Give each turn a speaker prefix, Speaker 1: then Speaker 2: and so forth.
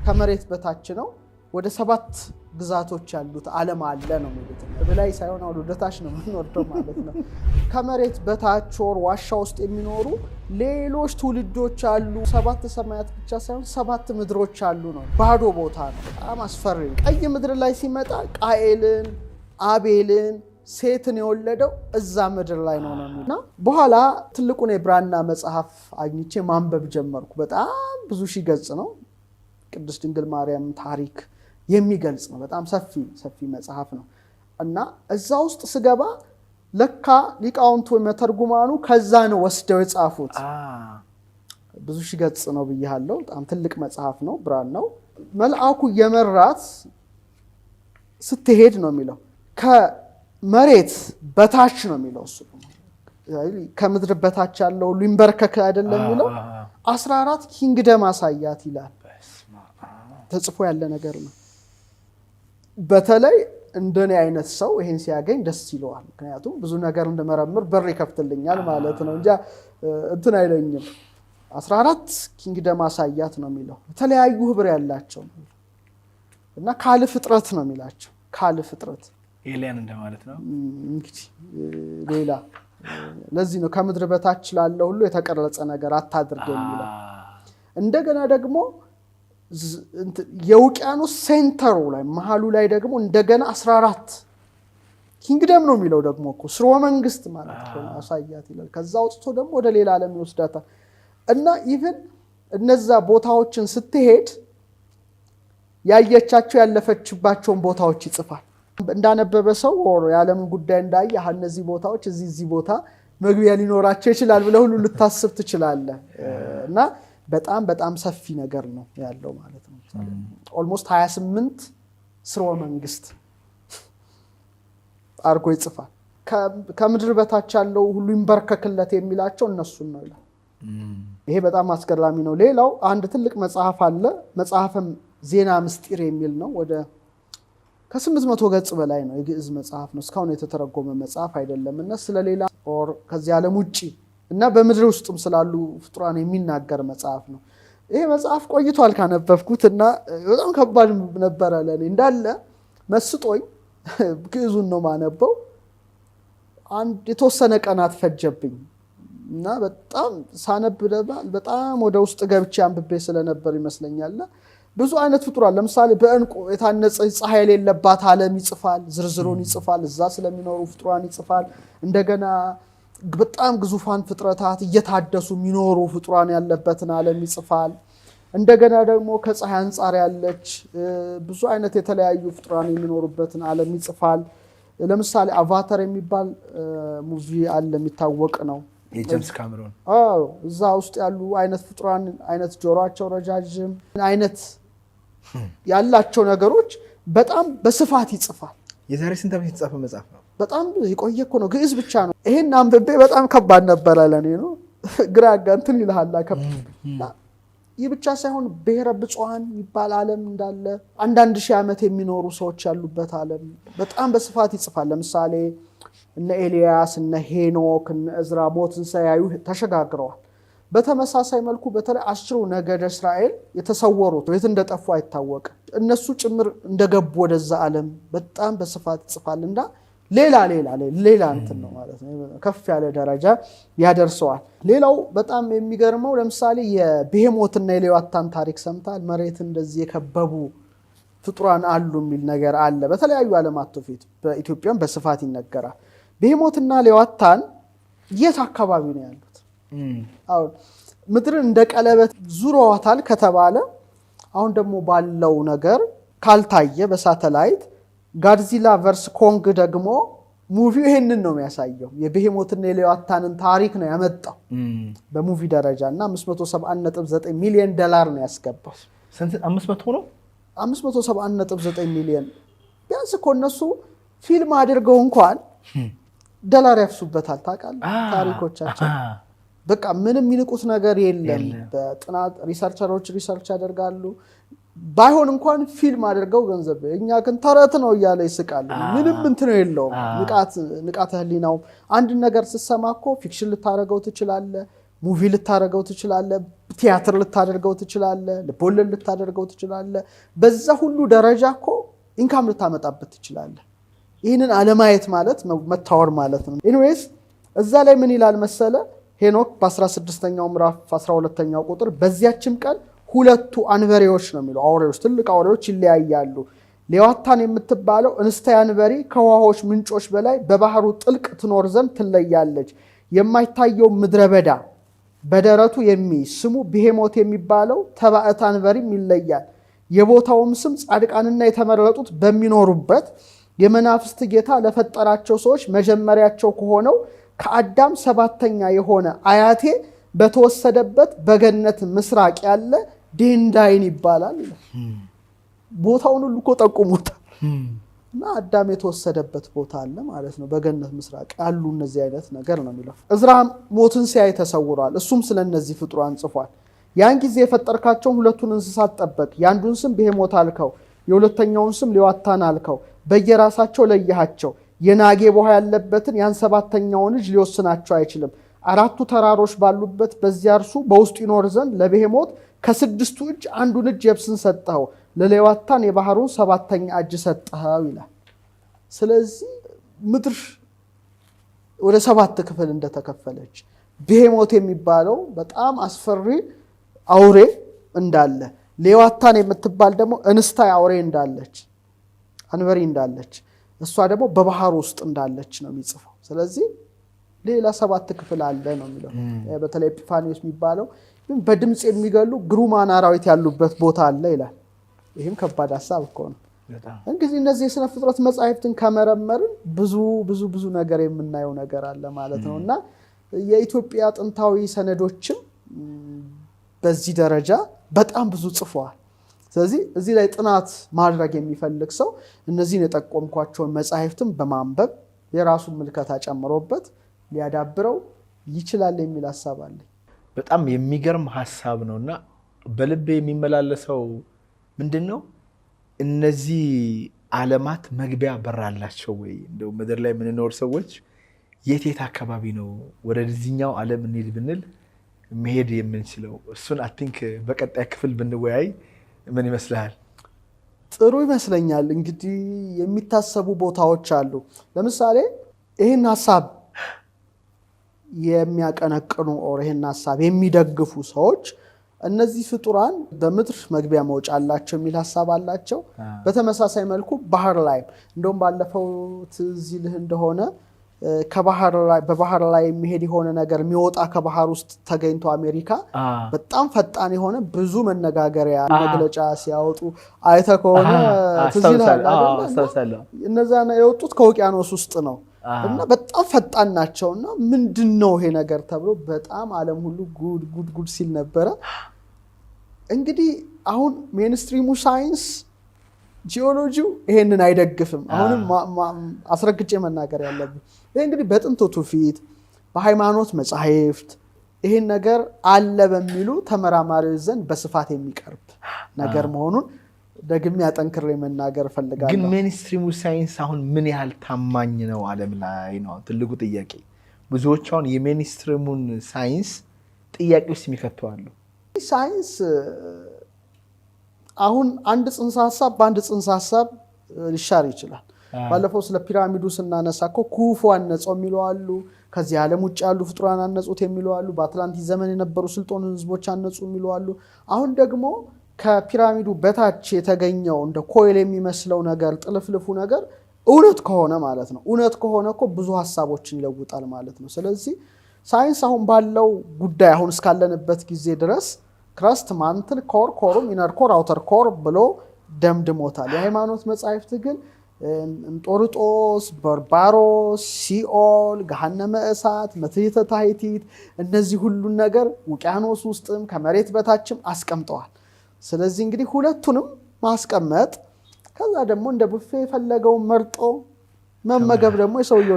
Speaker 1: ከመሬት በታች ነው። ወደ ሰባት ግዛቶች ያሉት ዓለም አለ ነው የሚሉት። ወደ ላይ ሳይሆን አሁን ወደ ታች ነው የምንወርደው ማለት ነው። ከመሬት በታች ወር ዋሻ ውስጥ የሚኖሩ ሌሎች ትውልዶች አሉ። ሰባት ሰማያት ብቻ ሳይሆን ሰባት ምድሮች አሉ ነው። ባዶ ቦታ ነው። በጣም አስፈሪ ነው። ቀይ ምድር ላይ ሲመጣ ቃኤልን፣ አቤልን፣ ሴትን የወለደው እዛ ምድር ላይ ነው ነው እና በኋላ ትልቁን የብራና መጽሐፍ አግኝቼ ማንበብ ጀመርኩ። በጣም ብዙ ሺህ ገጽ ነው። ቅድስት ድንግል ማርያም ታሪክ የሚገልጽ ነው። በጣም ሰፊ ሰፊ መጽሐፍ ነው እና እዛ ውስጥ ስገባ ለካ ሊቃውንቱ መተርጉማኑ ከዛ ነው ወስደው የጻፉት። ብዙ ሺህ ገጽ ነው ብያለሁ። በጣም ትልቅ መጽሐፍ ነው፣ ብራን ነው። መልአኩ የመራት ስትሄድ ነው የሚለው፣ ከመሬት በታች ነው የሚለው። እሱ ከምድር በታች ያለው ሁሉ ይንበርከክ አይደለም የሚለው፣ 14 kingdom አሳያት ይላል። ተጽፎ ያለ ነገር ነው። በተለይ እንደኔ አይነት ሰው ይሄን ሲያገኝ ደስ ይለዋል። ምክንያቱም ብዙ ነገር እንድመረምር በር ይከፍትልኛል ማለት ነው እንጂ እንትን አይለኝም። 14 kingdom አሳያት ነው የሚለው፣ የተለያዩ ህብር ያላቸው እና ካልዕ ፍጥረት ነው የሚላቸው። ካልዕ ፍጥረት
Speaker 2: alien እንደማለት ነው
Speaker 1: እንግዲህ ሌላ። ለዚህ ነው ከምድር በታች ላለ ሁሉ የተቀረጸ ነገር አታድርግ የሚለው። እንደገና ደግሞ የውቅያኖስ center ኡ ላይ፣ መሀሉ ላይ ደግሞ እንደገና 14 kingdom ነው የሚለው፣ ደግሞ እኮ ስርወ መንግስት ማለት ነው፣ አሳያት ይላል። ከዛ አውጥቶ ደግሞ ወደ ሌላ ዓለም ይወስዳታል። እና even እነዛ ቦታዎችን ስትሄድ ያየቻቸው ያለፈችባቸውን ቦታዎች ይጽፋል። እንዳነበበ ሰው፣ የዓለምን ጉዳይ እንዳየ፣ እነዚህ ቦታዎች እዚህ እዚህ ቦታ መግቢያ ሊኖራቸው ይችላል ብለህ ሁሉ ልታስብ ትችላለህ። እና በጣም በጣም ሰፊ ነገር ነው ያለው ማለት ነው። Almost 28 ስርወ መንግስት አድርጎ ይጽፋል። ከምድር በታች ያለው ሁሉ ይንበርከክለት የሚላቸው እነሱን ነው ይላል። ይሄ በጣም አስገራሚ ነው። ሌላው አንድ ትልቅ መጽሐፍ አለ። መጽሐፈ ዜና ምስጢር የሚል ነው። ወደ ከ800 ገጽ በላይ ነው። የግዕዝ መጽሐፍ ነው። እስካሁን የተተረጎመ መጽሐፍ አይደለም እና ስለሌላ or ከዚህ ዓለም ውጭ እና በምድር ውስጥም ስላሉ ፍጡራን የሚናገር መጽሐፍ ነው። ይሄ መጽሐፍ ቆይቷል ካነበብኩት እና በጣም ከባድ ነበረ ለእኔ፣ እንዳለ መስጦኝ ግዕዙን ነው ማነበው። አንድ የተወሰነ ቀናት ፈጀብኝ እና በጣም ሳነብ በጣም ወደ ውስጥ ገብቼ አንብቤ ስለነበር ይመስለኛል። ብዙ አይነት ፍጡራን፣ ለምሳሌ በእንቁ የታነጸ ፀሐይ የሌለባት ዓለም ይጽፋል፣ ዝርዝሩን ይጽፋል። እዛ ስለሚኖሩ ፍጡራን ይጽፋል። እንደገና በጣም ግዙፋን ፍጥረታት እየታደሱ የሚኖሩ ፍጡራን ያለበትን ዓለም ይጽፋል። እንደገና ደግሞ ከፀሐይ አንጻር ያለች ብዙ አይነት የተለያዩ ፍጡራን የሚኖሩበትን ዓለም ይጽፋል። ለምሳሌ Avatar የሚባል movie አለ፣ የሚታወቅ ነው።
Speaker 2: የጄምስ ካሜሮን።
Speaker 1: አዎ፣ እዛ ውስጥ ያሉ አይነት ፍጡራን፣ አይነት ጆሮአቸው ረጃጅም አይነት ያላቸው ነገሮች በጣም በስፋት ይጽፋል።
Speaker 2: የዛሬ ስንት ዓመት የተጻፈ መጽሐፍ ነው?
Speaker 1: በጣም የቆየ እኮ ነው። ግዕዝ ብቻ ነው። ይሄን አንብቤ በጣም ከባድ ነበረ ለእኔ ነው። ግራ እንትን ይልሃል። ይህ ብቻ ሳይሆን ብሔረ ብፁዓን የሚባል ዓለም እንዳለ፣ አንዳንድ ሺህ ዓመት የሚኖሩ ሰዎች ያሉበት ዓለም በጣም በስፋት ይጽፋል። ለምሳሌ እነ ኤልያስ፣ እነ ሄኖክ፣ እነ እዝራ ሞትን ሳያዩ ተሸጋግረዋል። በተመሳሳይ መልኩ በተለይ 10ሩ ነገደ እስራኤል የተሰወሩት የት እንደጠፉ አይታወቅም። እነሱ ጭምር እንደገቡ ወደዛ ዓለም በጣም በስፋት ይጽፋል እና ሌላ ሌላ ሌላ እንትን ነው ማለት ነው። ከፍ ያለ ደረጃ ያደርሰዋል። ሌላው በጣም የሚገርመው ለምሳሌ የብሄሞትና የሌዋታን ታሪክ ሰምታል። መሬት እንደዚህ የከበቡ ፍጡራን አሉ የሚል ነገር አለ። በተለያዩ ዓለማት ትውፊት በኢትዮጵያም በስፋት ይነገራል። ብሄሞትና ሌዋታን የት አካባቢ ነው ያሉት? አሁን ምድርን እንደ ቀለበት ዙረዋታል ከተባለ፣ አሁን ደግሞ ባለው ነገር ካልታየ በሳተላይት፣ Godzilla versus Kong ደግሞ movie ው ይሄንን ነው የሚያሳየው። የብሄሞትና የሌዋታንን ታሪክ ነው ያመጣው በ movie ደረጃ እና 571.9 ሚሊዮን ዶላር ነው ያስገባው።
Speaker 2: ስንት? 500 ነው?
Speaker 1: 571.9 ሚሊዮን። ቢያንስ እኮ እነሱ ፊልም አድርገው እንኳን ዶላር ያፍሱበታል። ታውቃለህ? ታሪኮቻቸው በቃ ምንም የሚንቁት ነገር የለም። በጥናት researcher ኦች research ያደርጋሉ። ባይሆን እንኳን ፊልም አድርገው ገንዘብ፣ እኛ ግን ተረት ነው እያለ ይስቃሉ። ምንም እንትን የለውም። ንቃተ ህሊናውም አንድ ነገር ስትሰማ እኮ fiction ልታደርገው ትችላለህ፣ Movie ልታደርገው ትችላለህ፣ ቲያትር ልታደርገው ትችላለህ፣ ልቦለድ ልታደርገው ትችላለህ። በዛ ሁሉ ደረጃ እኮ income ልታመጣበት ትችላለህ። ይህንን አለማየት ማለት መታወር ማለት ነው። Anyways እዛ ላይ ምን ይላል መሰለ ሄኖክ በ16ኛው ምዕራፍ 12ኛው ቁጥር፣ በዚያችም ቀን ሁለቱ አንበሬዎች ነው የሚለው፣ አውሬዎች፣ ትልቅ አውሬዎች ይለያያሉ። ሌዋታን የምትባለው እንስታይ አንበሪ ከውሃዎች ምንጮች በላይ በባህሩ ጥልቅ ትኖር ዘንድ ትለያለች። የማይታየው ምድረ በዳ በደረቱ የሚይዝ ስሙ ብሄሞት የሚባለው ተባዕት አንበሪም ይለያል። የቦታውም ስም ጻድቃንና የተመረጡት በሚኖሩበት የመናፍስት ጌታ ለፈጠራቸው ሰዎች መጀመሪያቸው ከሆነው ከአዳም ሰባተኛ የሆነ አያቴ በተወሰደበት በገነት ምስራቅ ያለ ዴንዳይን ይባላል ይላል። ቦታውን ሁሉ እኮ ጠቁሞታል። እና አዳም የተወሰደበት ቦታ አለ ማለት ነው። በገነት ምስራቅ ያሉ እነዚህ አይነት ነገር ነው የሚለው። እዝራ ሞትን ሲያይ ተሰውሯል። እሱም ስለ እነዚህ ፍጡራን ጽፏል። ያን ጊዜ የፈጠርካቸውን ሁለቱን እንስሳት ጠበቅ። የአንዱን ስም ብሄሞት አልከው፣ የሁለተኛውን ስም ሌዋታን አልከው። በየራሳቸው ለየሃቸው። የናጌብ ውሃ ያለበትን ያን ሰባተኛውን እጅ ሊወስናቸው አይችልም። አራቱ ተራሮች ባሉበት በዚያ እርሱ በውስጡ ይኖር ዘንድ ለብሄሞት ከስድስቱ እጅ አንዱን እጅ የብስን ሰጠኸው፣ ለሌዋታን የባህሩን ሰባተኛ እጅ ሰጠኸው ይላል። ስለዚህ ምድር ወደ ሰባት ክፍል እንደተከፈለች፣ ብሄሞት የሚባለው በጣም አስፈሪ አውሬ እንዳለ፣ ሌዋታን የምትባል ደግሞ እንስታይ አውሬ እንዳለች፣ አንበሪ እንዳለች፣ እሷ ደግሞ በባህር ውስጥ እንዳለች ነው የሚጽፈው። ስለዚህ ሌላ ሰባት ክፍል አለ ነው የሚለው። በተለይ ኤጲፋኒዎስ የሚባለው በድምፅ የሚገሉ ግሩማን አራዊት ያሉበት ቦታ አለ ይላል። ይህም ከባድ ሀሳብ እኮ ነው። እንግዲህ እነዚህ የስነ ፍጥረት መጻሕፍትን ከመረመርን ብዙ ብዙ ብዙ ነገር የምናየው ነገር አለ ማለት ነው። እና የኢትዮጵያ ጥንታዊ ሰነዶችም በዚህ ደረጃ በጣም ብዙ ጽፈዋል። ስለዚህ እዚህ ላይ ጥናት ማድረግ የሚፈልግ ሰው እነዚህን የጠቆምኳቸውን መጻሕፍትን በማንበብ የራሱን ምልከታ ጨምሮበት ሊያዳብረው ይችላል የሚል ሀሳብ አለኝ።
Speaker 2: በጣም የሚገርም ሀሳብ ነው። እና በልቤ የሚመላለሰው ምንድን ነው? እነዚህ ዓለማት መግቢያ በር አላቸው ወይ? እንደው ምድር ላይ የምንኖር ሰዎች የት የት አካባቢ ነው ወደዚህኛው ዓለም እንሂድ ብንል መሄድ የምንችለው? እሱን I think በቀጣይ ክፍል ብንወያይ ምን ይመስልሃል?
Speaker 1: ጥሩ ይመስለኛል። እንግዲህ የሚታሰቡ ቦታዎች አሉ። ለምሳሌ ይህን ሀሳብ የሚያቀነቅኑ or ይህን ሀሳብ የሚደግፉ ሰዎች እነዚህ ፍጡራን በምድር መግቢያ መውጫ አላቸው የሚል ሀሳብ አላቸው። በተመሳሳይ መልኩ ባህር ላይም፣ እንደውም ባለፈው ትዝ ይልህ እንደሆነ በባህር ላይ የሚሄድ የሆነ ነገር የሚወጣ ከባህር ውስጥ ተገኝቶ አሜሪካ በጣም ፈጣን የሆነ ብዙ መነጋገሪያ መግለጫ ሲያወጡ አይተህ ከሆነ ትዝ ይልሃል አይደለ? እነዛ የወጡት ከውቅያኖስ ውስጥ ነው እና በጣም ፈጣን ናቸው። እና ምንድን ነው ይሄ ነገር ተብሎ በጣም ዓለም ሁሉ ጉድ ጉድ ጉድ ሲል ነበረ። እንግዲህ አሁን mainstream ኡ ሳይንስ ጂኦሎጂው ይሄንን አይደግፍም። አሁንም አስረግጬ መናገር ያለብን ይሄ እንግዲህ በጥንት ትውፊት፣ በሃይማኖት መጻሕፍት ይሄን ነገር አለ በሚሉ ተመራማሪዎች ዘንድ በስፋት የሚቀርብ ነገር መሆኑን ደግሜ አጠንክሬ መናገር እፈልጋለሁ።
Speaker 2: ግን mainstream ኡ ሳይንስ አሁን ምን ያህል ታማኝ ነው ዓለም ላይ ነው ትልቁ ጥያቄ። ብዙዎች አሁን የ mainstream ኡን ሳይንስ ጥያቄ ውስጥ የሚከቱ አሉ።
Speaker 1: ሳይንስ አሁን አንድ ጽንሰ ሀሳብ በአንድ ጽንሰ ሀሳብ ሊሻር ይችላል። ባለፈው ስለ ፒራሚዱ ስናነሳ እኮ ኩፉ አነጸው የሚሉ አሉ። ከዚህ ዓለም ውጭ ያሉ ፍጡራን አነጹት የሚሉ አሉ። በአትላንቲስ ዘመን የነበሩ ስልጡን ህዝቦች አነጹ የሚሉ አሉ። አሁን ደግሞ ከፒራሚዱ በታች የተገኘው እንደ coil የሚመስለው ነገር፣ ጥልፍልፉ ነገር እውነት ከሆነ ማለት ነው። እውነት ከሆነ እኮ ብዙ ሀሳቦችን ይለውጣል ማለት ነው። ስለዚህ ሳይንስ አሁን ባለው ጉዳይ አሁን እስካለንበት ጊዜ ድረስ crust፣ mantle፣ core፣ core ኡም inner core፣ outer core ብሎ ደምድሞታል። የሃይማኖት መጻሕፍት ግን እንጦርጦስ፣ በርባሮስ፣ ሲኦል፣ ገሃነመ እሳት፣ መትሕተ ታሕቲት እነዚህ ሁሉን ነገር ውቅያኖስ ውስጥም ከመሬት በታችም አስቀምጠዋል። ስለዚህ እንግዲህ ሁለቱንም ማስቀመጥ፣ ከዛ ደግሞ እንደ ቡፌ የፈለገውን መርጦ መመገብ ደግሞ የሰውየው